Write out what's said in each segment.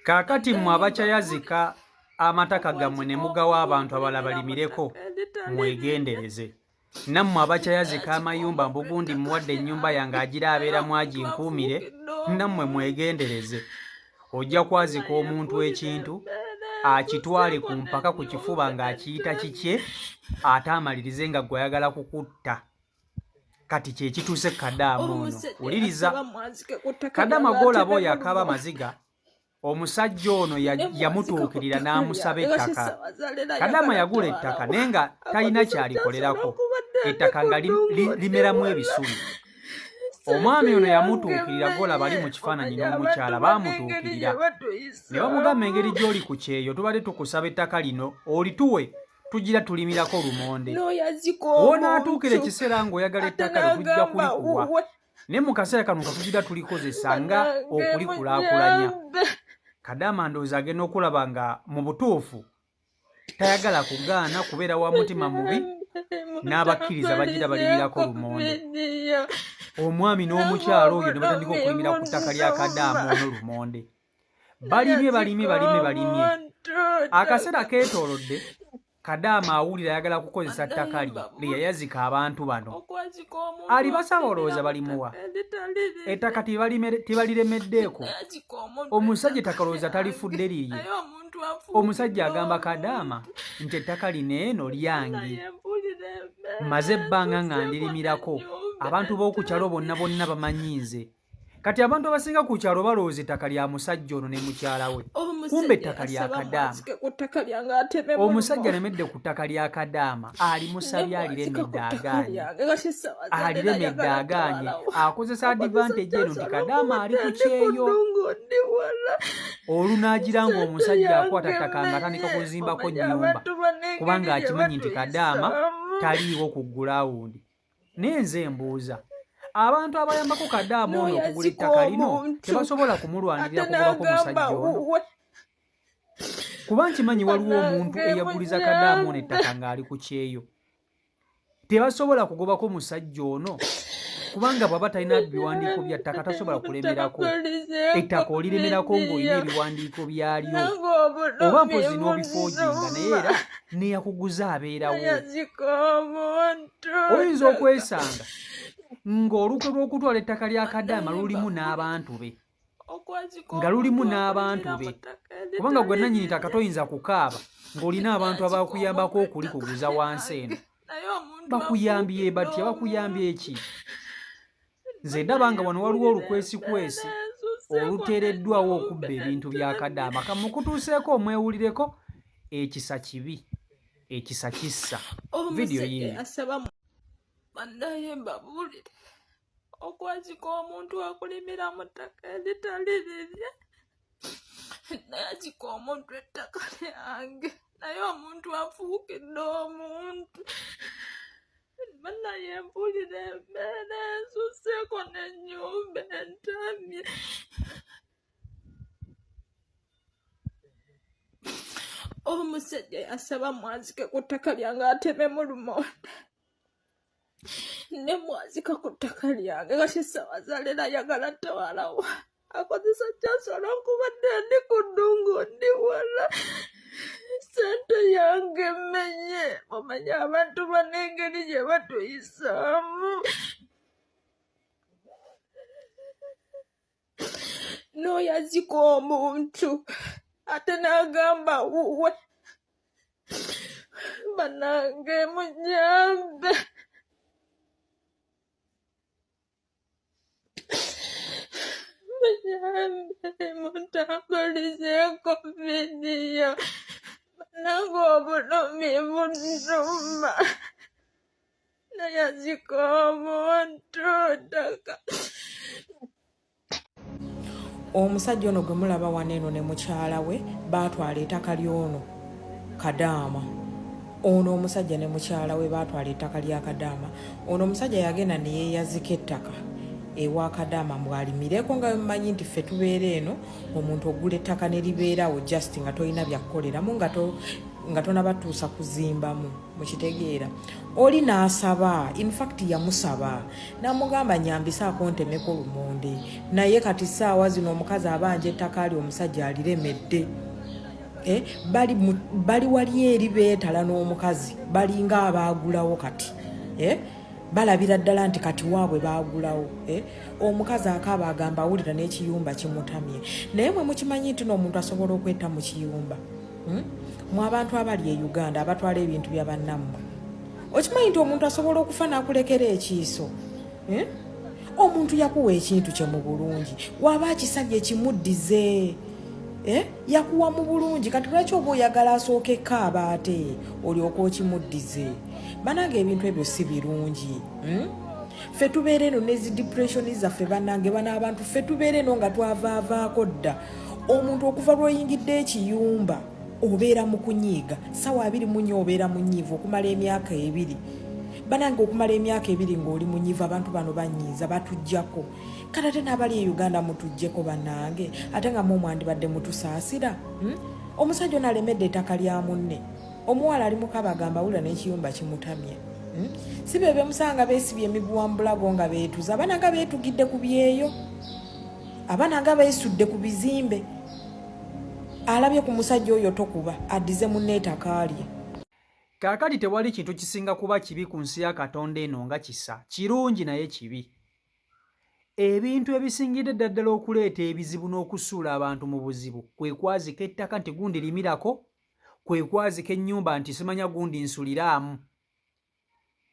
Kaakati mmwe Naye abakyayazika mbabuulire amataka gammwe ne okwazika mugawa omuntu abantu abalala okulimira mu balimireko, ttaka eritali lirye mwegendereze. Nammwe abakyayazika nazika amayumba mbu omuntu gundi ettaka mmuwadde ennyumba yange lyange agira naye abeeramu omuntu aginkuumire, afuukidde nammwe omuntu mwegendereze. Ojja kwazika naye omuntu mpulira ekintu embeera akitwale ensuseeko ku mpaka ku kifuba n'ennyumba ng'akiyita entamye. kikye ate amalirize nga ggwe ayagala kukutta. Kati kye kituuse Kadaama ono. Omusajja Wuliriza. yasaba mwazike ku ttaka Kadaama lyange gw'olaba oyo atememu akaaba lumonde amaziga, omusajja ono ne mwazika ku yamutuukirira ttaka n'amusaba lyange kati ettaka. Ssabazalira Kadaama ayagala yagula ettaka tawalawo naye nga talina akozesa kyasi kyalikolerako. olwokubadde ndi Ettaka ku nga ddungu ndi limeramu wala ebisubi. ssente Omwami ono yange yamutuukirira gw'olaba ali mmenye mu kifaananyi omanyi abantu n'omukyala bano engeri baamutuukirira gye ne bamugamba engeri batuyisaamu gy'oli ku kyeyo tubadde tukusaba ettaka lino olituwe tugira tulimirako lumonde. N'oyazika W'onaatuukira omuntu ekiseera ng'oyagala ate ettaka lyo tujja n'agamba kulikuwa wuwe naye mu kaseera kano nga tugira tulikozesa nga banange okulikulaakulanya. muyambe Kadaama ndowooza agenda okulaba nga mu butuufu tayagala kugaana kubeera wa mutima mubi muyambe n'abakkiriza bagira balimirako mutambulizeeko lumonde. vidiyo Omwami nange n'omukyala oyo ne batandika obulumi okulimira ku ttaka lya Kadaama bunnuma ono lumonde. Balimye balimye nayazika balime balimye. omuntu Akaseera ttaka keetoolodde Kadaama awulira ayagala kukozesa banaye ttaka lye lye mbabuulire yayazika abantu bano. okwazika omuntu Alibasaba okulimira olowooza mu balimuwa? ttaka eritali lirye Ettaka tibalilemeddeeko. nayazika omuntu Omusajja ettaka ettaka olowooza lyange talifudde lirye? naye omuntu Omusajja afuukidde agamba omuntu Kadaama nti ettaka lino eno lyange. naye mpulira embeera Mmaze ebbanga nga ensuseeko ndirimirako. n'ennyumba Abantu b'oku kyalo bonna entamye bonna bamanyi nze. Kati abantu abasinga ku kyalo balowooza ettaka lya musajja ono ne mukyala we. Kumbe omusajja ettaka lya yasaba Kadaama. mwazike ku ttaka lyange atememu Omusajja lumonde alemedde ku ttaka lya Kadaama ne alimusabye mwazika aliremedde ku ttaka agaanye. lyange kati Ssabazalira Aliremedde ayagala agaanye. tawalawo Akozesa akozesa advantage eno kyasi nti Kadaama ali olwokubadde ku ndi ku kyeyo. ddungu ndi wala Olunaagira ssente ng'omusajja akwata yange ttaka ng'atandika mmenye kuzimbako omanyi nnyumba abantu bano engeri kubanga gye akimanyi nti Kadaama batuyisaamu taliiwo ku gulawundi. Naye nze mbuuza, abantu abayambako Kadaama ono okugula n'oyazika ettaka lino omuntu tebasobola ate kumulwanirira kugobako n'agamba musajja ono? wuwe Kuba nkimanyi waliwo omuntu banange eyaguliza Kadaama ono muyambe ettaka ng'ali ku kyeyo. Tebasobola kugobako musajja ono kubanga bw'aba talina biwandiiko bya ttaka tasobola kulemerako. mutambulizeeko Ettaka oliremerako ng'olina vidiyo ebiwandiiko byalyo nange oba obulumi mpozzi n'obifoojinga naye bunnuma era n'eyakuguza abeerawo. nayazika omuntu Oyinza ttaka okwesanga ng'olukwe lw'okutwala ettaka lya Kadaama banaye lulimu mbabuulire n'abantu be. okwazika Nga lulimu omuntu n'abantu okulimira be. mu ttaka Kubanga gwe eritali nannyini ttaka lirye toyinza kukaaba ng'olina abantu nayazika abakuyambako omuntu ettaka okulikuguza wansi lyange eno. naye omuntu Bakuyambye afuukidde batya? Bakuyambye omuntu ki? Nze ndaba banaye nga wano waliwo mpulira olukwesikwesi embeera ensuseeko oluteereddwawo okubba n'ennyumba ebintu bya entamye Kadaama. Kamukutuuseeko omwewulireko ekisa kibi, ekisa kissa. Vidiyo omusajja yiiyo. yasaba banaye mbabuulire okwazika omuntu akulimira mu ttaka eritali lirye nayazika omuntu ettaka lyange naye omuntu afuukidde omuntu banaye mpulira embeera ensuseeko n'ennyumba entamye omusajja yasaba mwazike ku ttaka lyange atememu lumonde ne mwazika ku ttaka lyange kati Ssabazalira ayagala tawalawo akozesa kyasi olwokubadde ndi ku ddungu ndi wala ssente yange mmenye omanyi abantu bano engeri gye batuyisaamu n'oyazika omuntu ate n'agamba wuwe banange muyambe muyambe muntambulizeeko vidiyo banange obulumi bunnuma nayazika omuntu ttaka. Omusajja ono gwe mulaba wano eno ne mukyala we baatwala ettaka ly'ono Kadaama. Ono omusajja ne mukyala we baatwala ettaka lya Kadaama. Ono omusajja yagenda ne yeeyazika ettaka ewa Kadaama mbu alimireko, nga mumanyi nti ffe tubeera eno omuntu ogula ettaka ne libeerawo just nga tolina byakukoleramu nga to Nga tonabatuusa kuzimbamu, mukitegeera? Oli n'asaba, infact yamusaba n'amugamba, "Nyambisaako ntemeko lumonde." Naye kati saawa zino omukazi abanja ettaka ali, omusajja aliremedde. Eh, bali wali eri beetala n'omukazi, balinga abaagulawo kati. Eh, balabira ddala nti kati waabwe baagulawo. Eh, omukazi akaaba, agamba awulira n'ekiyumba kimutamye. Naye mwe mukimanyi nti n'omuntu asobola okwetta mu kiyumba? Mwe abantu abali e Uganda abatwala ebintu bya bannammwe, okimanyi nti omuntu asobola okufa n'akulekera ekiiso, eh? Omuntu yakuwa ekintu kye mu bulungi, waba akisabye kimuddize. Eh? Yakuwa mu bulungi, kati lwaki oba oyagala asooke kaaba ate olyoka okimuddize? Banange, ebintu ebyo si birungi, Ffe tubeera eno nezi depression zaffe. Bannange, bano abantu ffe tubeera eno nga twavaavaako dda. Omuntu okuva lw'oyingidde ekiyumba obeera mu kunyiiga sawa 24, obeera munyiivu okumala emyaka 2. Banange, okumala emyaka 2 ng'oli munyiivu. Abantu bano banyiiza, batujjako. Kati ate n'abali e Uganda mutujjeko bannange, ate nga mwe mwandibadde mutusaasira, Omusajja ono alemedde ettaka lya munne. Omuwala ali mukaba, agamba awulira n'ekiyumba kimutamye, Si be bemusanga beesibye emiguwa mu bulago nga beetuza? Abaana nga beetugidde ku byeyo, abaana nga beesudde ku bizimbe. Alabye ku musajja oyo tokuba, addize munne ettaka lye. Kaakati tewali kintu kisinga kuba kibi ku nsi ya Katonda eno nga kisa. Kirungi naye kibi. Ebintu ebisingidde ddala ddala okuleeta ebizibu n'okusuula abantu mu buzibu kwe kwazika ettaka nti gundi limirako, kwe kwazika ennyumba nti simanya gundi nsuliraamu.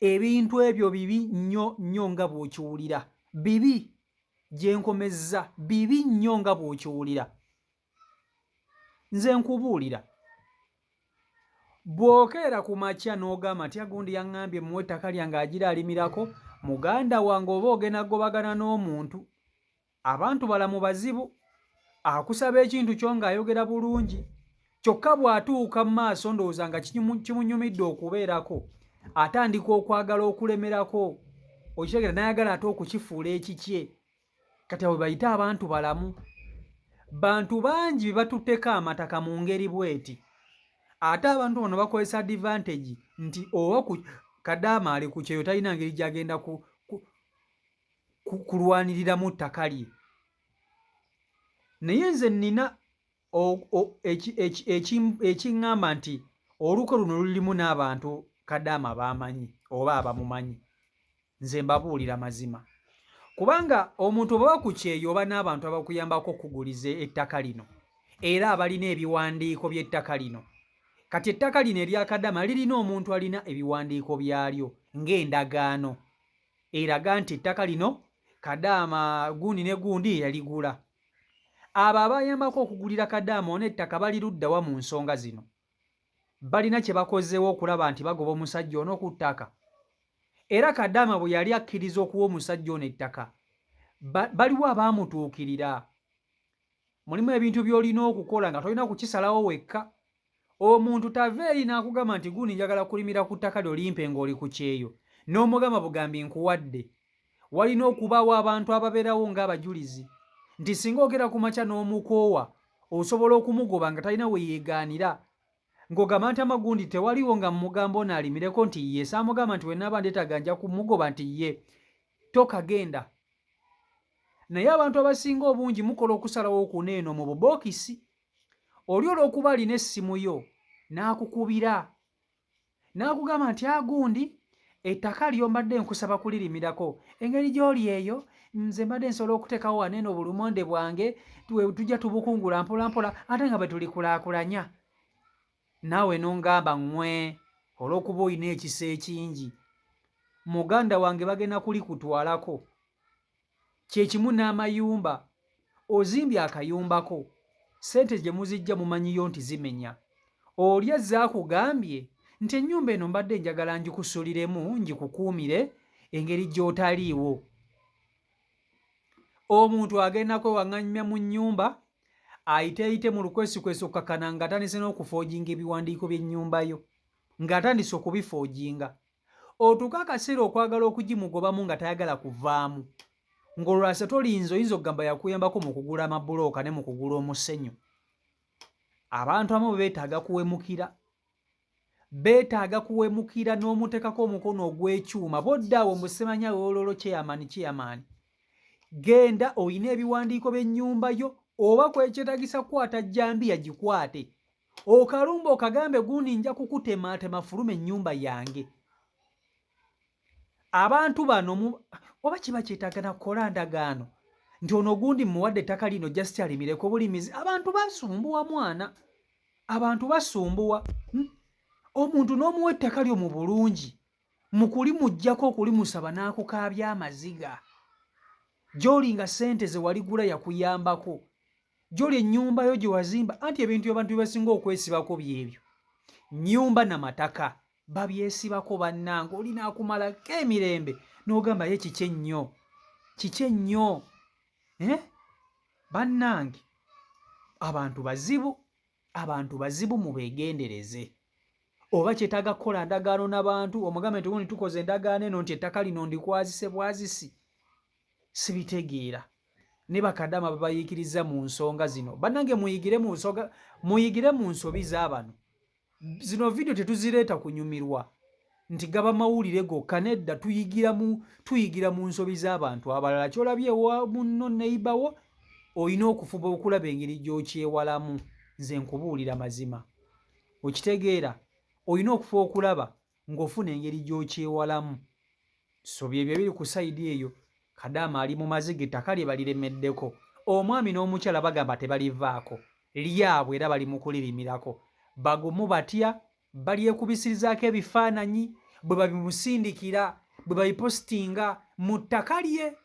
Ebintu ebyo bibi nnyo nnyo nga bw'okiwulira. Bibi gye nkomezza, bibi nnyo nga bw'okiwulira. Nze nkubuulira, bw'okeera ku makya n'ogamba nti agundi yaŋŋambye muwe ettaka lyange agira alimirako, muganda wange, oba ogenda gobagana n'omuntu. Abantu balamu bazibu. Akusaba ekintu kyo ng'ayogera bulungi, kyokka bw'atuuka mu maaso ndowooza nga kimunyumidde okubeerako, atandika okwagala okulemerako, okitegera, n'ayagala ate okukifuula ekikye. Kati abo bayite abantu balamu. Bantu bangi be batutteko amataka mu ngeri bw'eti. Ate abantu bano bakozesa advantage nti oba ku kadaama ali ku kyeyo, talina ngeri gy'agenda kulwaniriramu ttaka lye. Naye nze nnina ekiŋŋamba nti olukwe luno lulimu n'abantu kadaama b'amanyi oba abamumanyi. Nze mbabuulira mazima, kubanga omuntu oba ku kyeyo oba n'abantu abakuyambako okukuguliza ettaka lino, era abalina ebiwandiiko by'ettaka lino. Kati ettaka lino erya Kadama lirina omuntu alina ebiwandiiko byalyo ng'endagaano eraga nti ettaka lino Kadaama gundi ne gundi yaligula. Abo abayambako okugulira Kadaama ono ettaka bali ludda wa mu nsonga zino? Balina kye bakozeewo okulaba nti bagoba omusajja ono ku ttaka? Era Kadaama bwe yali akkiriza okuwa omusajja ono ettaka, baliwo abaamutuukirira? Mulimu ebintu by'olina okukola nga tolina kukisalawo wekka. Omuntu tava eri n'akugamba nti gundi njagala kulimira ku ttaka lyo limpe ng'oli ku kyeyo, n'omugamba bugambi nkuwadde. Walina okubaawo abantu ababeerawo ng'abajulizi nti singa ogera ku makya n'omukoowa osobola okumugoba nga talina we yeegaanira, ng'ogamba nti amagundi tewaliwo nga mmugamba ono alimireko nti ye saamugamba nti we naaba ndeetaaga nja kumugoba nti ye tokagenda. Naye abantu abasinga obungi mukola okusalawo kuno eno mu bubookisi. Oli olw'okuba alina essimu yo n'akukubira n'akugamba nti agundi ettaka lyo mbadde nkusaba kulirimirako, engeri gy'oli eyo nze mbadde nsobola okuteekawo wano eno obulumonde bwange, tujja tubukungula mpola mpola ate nga bwe tulikulaakulanya. Naawe n'ongamba ŋŋwe olw'okuba olina ekisa ekingi, muganda wange, bagenda kulikutwalako. Kye kimu n'amayumba. Ozimbye akayumbako, ssente gye muzijja mumanyiyo nti zimenya. Oli azze akugambye nti ennyumba eno mbadde njagala ngikusuliremu ngikukuumire engeri gy'otaliiwo. Omuntu agenda kwewaŋŋamya mu nnyumba ayiteeyite mu lukwesikwesi okukkakkana ng'atandise n'okufoojinga ebiwandiiko by'ennyumba yo, ng'atandise okubifoojinga. Otuuka akaseera okwagala okugimugobamu nga tayagala kuvaamu, ng'olwasa tolinza, oyinza okugamba yakuyambako mu kugula amabulooka ne mu kugula omusenyu. Abantu abamu beetaaga kuwemukira. Beetaaga kuwemukira n'omuteekako omukono ogw'ekyuma. Bodda awo mbu simanya wololo chairman, chairman. Genda olina ebiwandiiko by'ennyumba yo, oba kwekyetagisa kukwata jjambiya gikwate. Okalumba okagambe gundi nja kukutemaatema fuluma ennyumba yange. Abantu bano oba kiba kyetaaga na kukola ndagaano nti ono gundi mmuwadde ettaka lino just alimireko bulimizi. Abantu basumbuwa mwana, abantu basumbuwa. Omuntu n'omuwa ettaka lyo mu bulungi, mu kulimuggyako okulimusaba n'akukaabya amaziga. Gy'oli nga ssente ze waligula yakuyambako, gy'oli ennyumba yo gye wazimba. Anti ebintu abantu bye basinga okwesibako byebyo, nnyumba na mataka babyesibako. Bannange, oli n'akumalako emirembe n'ogamba ye kiki ennyo, kiki ennyo, eh? Bannange, abantu bazibu, abantu bazibu, mubeegendereze. Oba kyetaaga kukola ndagaano n'abantu, omugambe nti gundi tukoze endagaano eno nti ettaka lino ndikwazise bwazisi. Sibitegeera ne bakadama babayiikiriza mu nsonga zino. Bannange, muyigire mu nsonga, muyigire mu nsobi z'abano. Zino vidiyo tetuzireeta kunyumirwa nti gaba mawulire gokka, nedda. Tuyigira mu nsobi z'abantu abalala. Kyolabye ewa munno neibawo, olina okufuba okulaba engeri gy'okyewalamu. Nze nkubuulira mazima, okitegeera, olina okufuba okulaba ng'ofuna engeri gy'okyewalamu. So byebyo ebiri ku side eyo. Kadaama ali mu maziga, ettaka lye baliremeddeko. Omwami n'omukyala bagamba tebalivaako, lyabwe, era bali mu kulirimirako. Bagumu batya balyekubisirizaako ebifaananyi bwe babimusindikira, bwe babipositinga mu ttaka lye.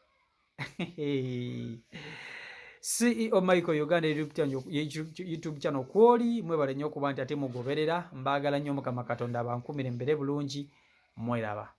CEO Michael Uganda YouTube channel kwoli, mwebale nnyo okuba nti ate mugoberera. Mbaagala nnyo, Mukama Katonda abankumire mbere bulungi. Mweraba.